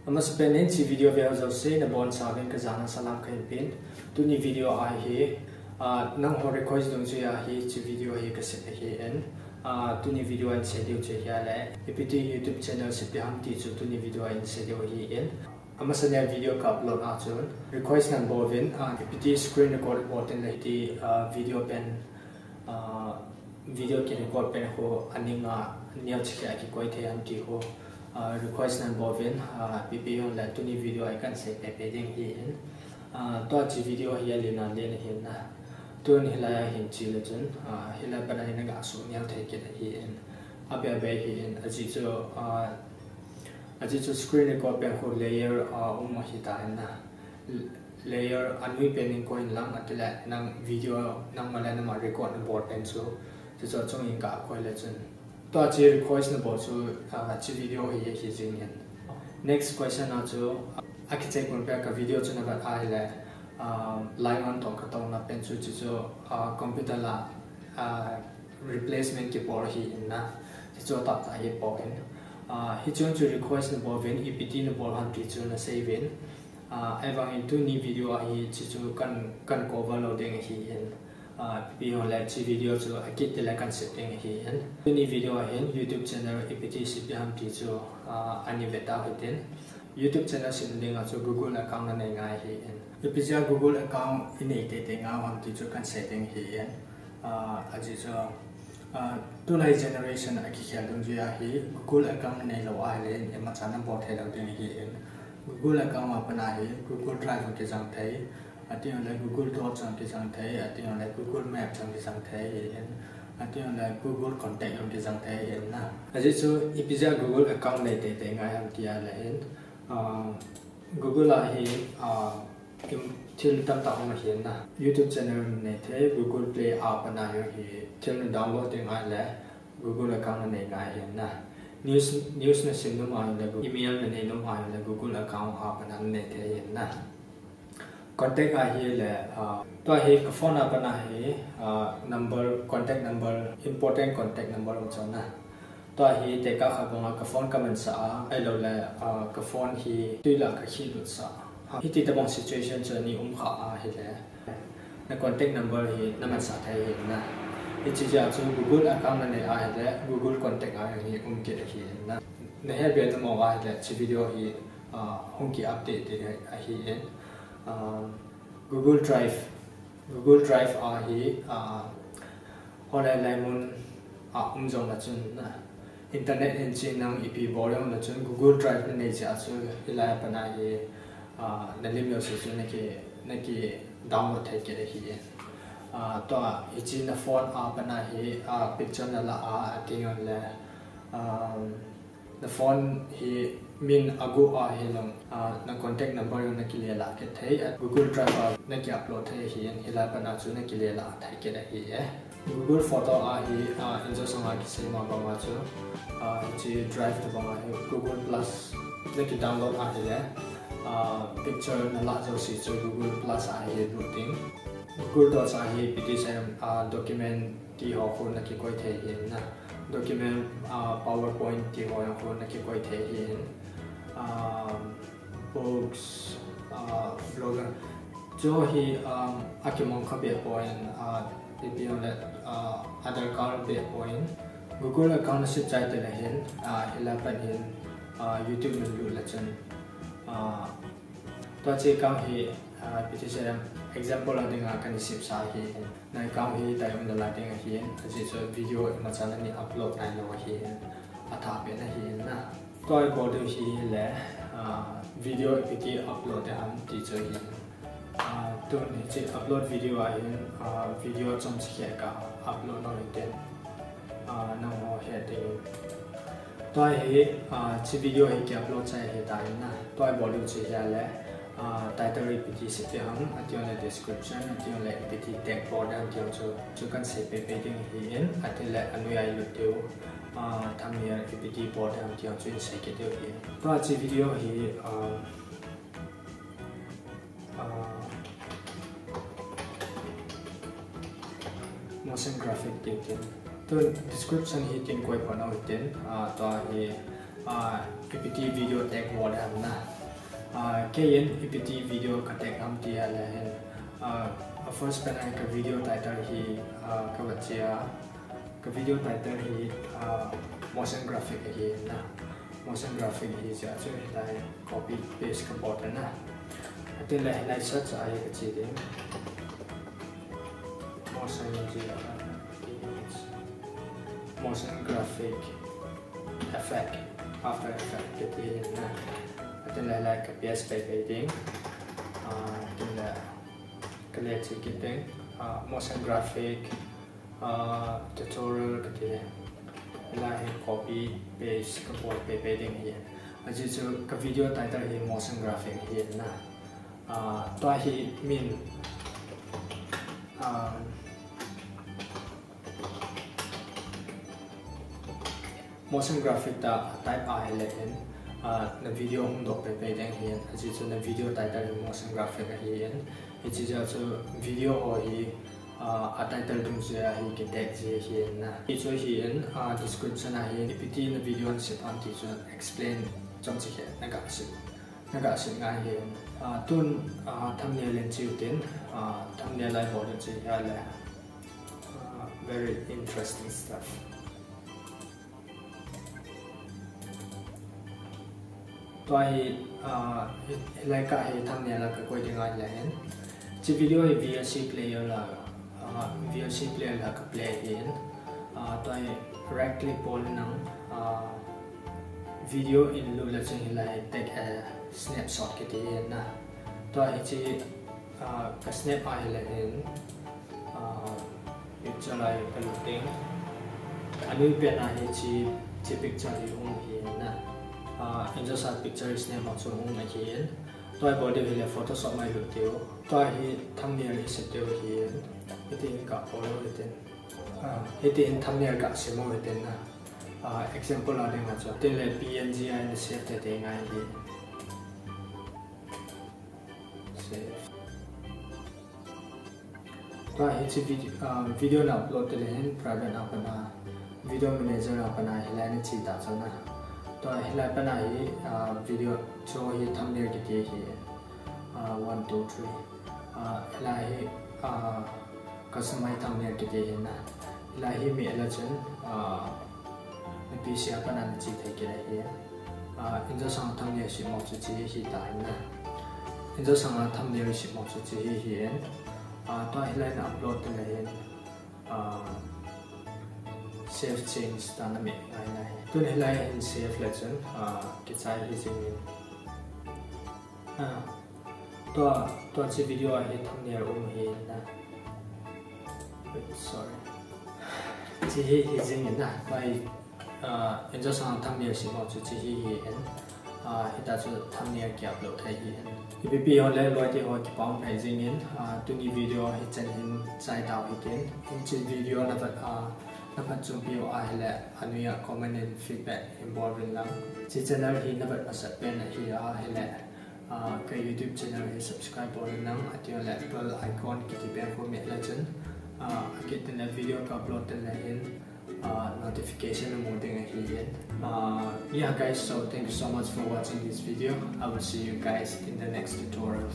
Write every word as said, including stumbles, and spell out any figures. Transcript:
Amasapen in hiche video veu jouse nabonchauvin kajana salam kahin pen. Tuni video a hi, ah, nangho request dungjuiya hiche video hi kasem ahin. Ah, tuni video a isei diu chu ahile, ipiti YouTube channel sepi ham ti chu tuni video a isei diu ahin. Amasani a video ka upload a chun request nabol uvin, ah, ipiti screen record bol tengle iti, ah, video pen, ah, video kirecord pen khu aning a neocha khat a kikoi thei ham ti khu, ah, request nabol uvin, ah, ipi hijongle tuni video a kahin sei pepe ding ahin. Ah, tua hiche video hi alen alen ahin na. Tun hilai a hin chele chun, ah, hilai a pat a hin naga suh neo thei kit ahin. Abei abei ahin, ajeh chu, ah, ajeh chu screen record pen khu layer, ah, um ahitan na. Layer anoi pen in koi inlang, atile nang video nangma le nangma record nabol pen chu, chuchu achung in ga koi le chun. Tua hiche request nabol chu, ah, hiche video hi, hi jing in. Next question a chu, ah, akichai pon pen ka video chu navet ahile, ah, line on toh katouna pen chu, chuchu, ah, computer la, ah, replacement kibol ahin na. Chuchu atah tah hi pon. Ah, hichun chu request nabol uvin, ipiti nabol ham ti chu nasei uvin. Ah, ahivangin tuni video a hi chuchu kahin, kahin cover lou ding ahin. Ah, ipi hijongle hiche video chu akit tile kahin sep ding ahin. Tuni video a hin YouTube channel ipiti sepi ham ti chu, ah, ani ve tau hitin. YouTube channel sem dinga chu Google account nanei ngai ahin. Ipi jeh a Google account inei teitei ngai u ham ti chu kahin sei ding ahin. Ah, ajeh chu, ah, tulai generation a kikhel dungjuiya hi Google account nanei lou ahile imacha nabol thei lou ding ahin. Google account a pat a hi Google Drive jong kijang thei, ati jongle Google Docs jong kijang thei, ati jongle Google Map jong kijang thei ahin, ati jongle Google Contact jong kijang thei ahin na. Ajeh chu ipi jeh a Google account nei teitei ngai ham ti ahile hin, ah, Google a hi, ah, thil tamtah um ahin na. YouTube channel nei thei, Google Play a pat a jong hi thil na download ding ahile Google account nanei ngai ahin na. News, news nasim nom ahile, email nanei nom ahile Google account a pat a nanei thei ahin na. Contact ahile, ah, tua hi ka phone a pat a hi, ah, number, contact number, important contact number um chu na. Tua hi tekah khat banga ka phone kamansah a, ahiloule, ah, ka phone hi twi lah a kakhilutsah a. Hiti tobang situation chu ani um kha ahile, na contact number hi namansah thei ahin na. Hiche jeh a chu Google account nanei ahile Google Contact a hi um kit ahin na. Nahet be nom u ahile hiche video hi, ah, hung ki update ding ahin. Ah, Google Drive, Google Drive a hi, ah, hoilai lai mun a um jongle chun na, internet in chenna ipi bol jongle chun Google Drive nanei jeh a chu hilai a pat a hi, ah, nalim jouse chu naki, naki download thei kit ahi. Ah, tua hiche na phone a pat a hi, ah, picture nalah a, ati jongle, um, na phone hi min agu ahilou, ah, na contact number jong naki lelah kit thei, ah, Google Drive a naki upload thei ahin, hilai a pat a chu naki lelah thei kit ahi e. Google Photo a hi, ah, injo sanga kisei ma banga chu, ah, hiche Drive tobang a hi Google Plus naki download ahile, ah, picture nalah jouse chu Google Plus a hi lut ding. Google Docs a hi ipi ti seiyem, ah, document ti ho khu naki koi thei ahin na. Document, ah, PowerPoint ti ho jong khu naki koi thei ahin. Ah, books, ah, blogger. Chu hi, um, akimang kha beh poi, ah, ipi jongle, ah, adarkar beh poi. Google account nasem chai teng le hin, ah, hilai a pat hin, ah, YouTube nalut le chun, ah, tua hiche account hi, ah, ipi ti seiyem, example a dinga kana semsa ahi. Na account hi tai um nalai ding ahin, ajeh chu video imacha nani upload nailou ahin, athah pen ahin na. Tua ibol diu hi le, ah, video ipi ti upload ding ham ti chu ahin. Ah, tun hiche upload video a hin, ah, video chomcha khat ka upload lou hitin, ah, nangho het ding. Tua hi, ah, hiche video hi ki upload chai ahitai na. Tua ibol diu chu ahile, ah, title ipi ti sepi ham, ati jongle description, ati jongle ipi ti tag bol ding ham ti jong chu, chu kahin sei pepe ding ahin, atile anoi a ilut diu, ah, thumbnail ipi ti bol ding ham ti jong chu isei kit diu ahi. Tua hiche video hi, ah, ah, motion graphic tiu tin. Tun description hi tin koi phat nau hitin, ah, tua hi, Ah, ipi ti video tag bol ham na. Ah, kei in ipi ti video ka tag ham ti a le hin. Ah, a first pen a ka video title hi, ah, ka va chia. Ka video title hi, ah, motion graphic ahi na. Motion graphic hi chia chu hitai copy paste ka bol na. Atin le hilai search a hi ka chi ding. Motion, motion graphic effect, After Effect kiti na. Atin le hilai ka paste pai pai ding. Ah, atin le ka le chi kit ding. Ah, motion graphic, ah, tutorial kiti le. Hilai hi copy paste ka bol pai pai ding hi. Ajeh chu ka video title hi motion graphic hi na. Ah, tua hi min, ah, motion graphic ta type a hi le hin, ah, na video hung doh pai pai ding hin, ajeh chu na video title hi motion graphic ahi hin, hichi jeh chu video ho hi, ah, a title dung jeh a hi ki tag ji hin na. Hichu hi hin, ah, description a hin, ipi ti na video na sep ham ti chu explain chomcha khat na ga sep, na ga sep ngai hin. Ah, tun, ah, thumbnail in chi u tin, ah, thumbnail lai bol in chi hi le. Ah, very interesting stuff. Tua hi, ah, hi, hilai ka hi thumbnail a ka koi ding a le hin. Chi video hi V L C player la, ah, V L C player la ka play hin. Ah, tua hi right click bol nang, ah, video in lut le chun hilai take a snapshot kiti hin na. Tua hi chi, ah, ka snap a hi le hin. Ah, picture lai ka lut ding. Anoi pen a hi chi, chi picture hi hung hi na. Ah, in just a picture hi snap a chu hung ahi hin. Tua hi bol diu hi le Photoshop mai lut diu. Tua hi thumbnail hi set diu hi hin. Hiti hin ka bol u hitin. Ah, hiti hin thumbnail ka sem u hitin na. Ah, example a ding a chu. Tin le P N G a in save te te ngai hi. Save. Tua hi chi video, ah, video na upload te le hin private a pat a, video manager a pat a hilai na chi ta chu na. Tua hilai pat a hi, ah, video chu hi thumbnail kiti hi, ah, one, two, three. Ah, hilai hi, ah, customize thumbnail kiti hi na. Hilai hi mi ala chun, ah, na P C a pat a na chi thei kit ahi. Ah, in just a thumbnail sep mo chu chi hi ta hin na. In just a thumbnail sep mo chu chi hi hin. Ah, tua hilai na upload te le hin. Ah, save change ta na me ngai ngai. Tun hilai hin save le chun, ah, kichai hi jing in. Ah, tua, tua chi video a hi thumbnail um hi na. Wait, sorry. Chi hi hi jing in na. Tua hi, ah, in just a thumbnail sep mo chu chi hi hi in. Ah, hita chu thumbnail ki upload thei hi in. Ipi pi ho le loi te ho kipah um thei jing in. Ah, tuni video hi chan hin chai tau hitin. Hiche video na phat, ah, na phat chun pi u a hi le, anoi a comment in feedback hin bol uvin lang. Chi channel hi na vet masat pen ahi a hi le, ah, ka YouTube channel hi subscribe bol un lang, ati le bell icon kiti pen khu me le chun, ah, akit le video ka upload le hin, ah, notification mu ding ahi hin. Ah, yeah guys, so thank you so much for watching this video. I will see you guys in the next tutorial.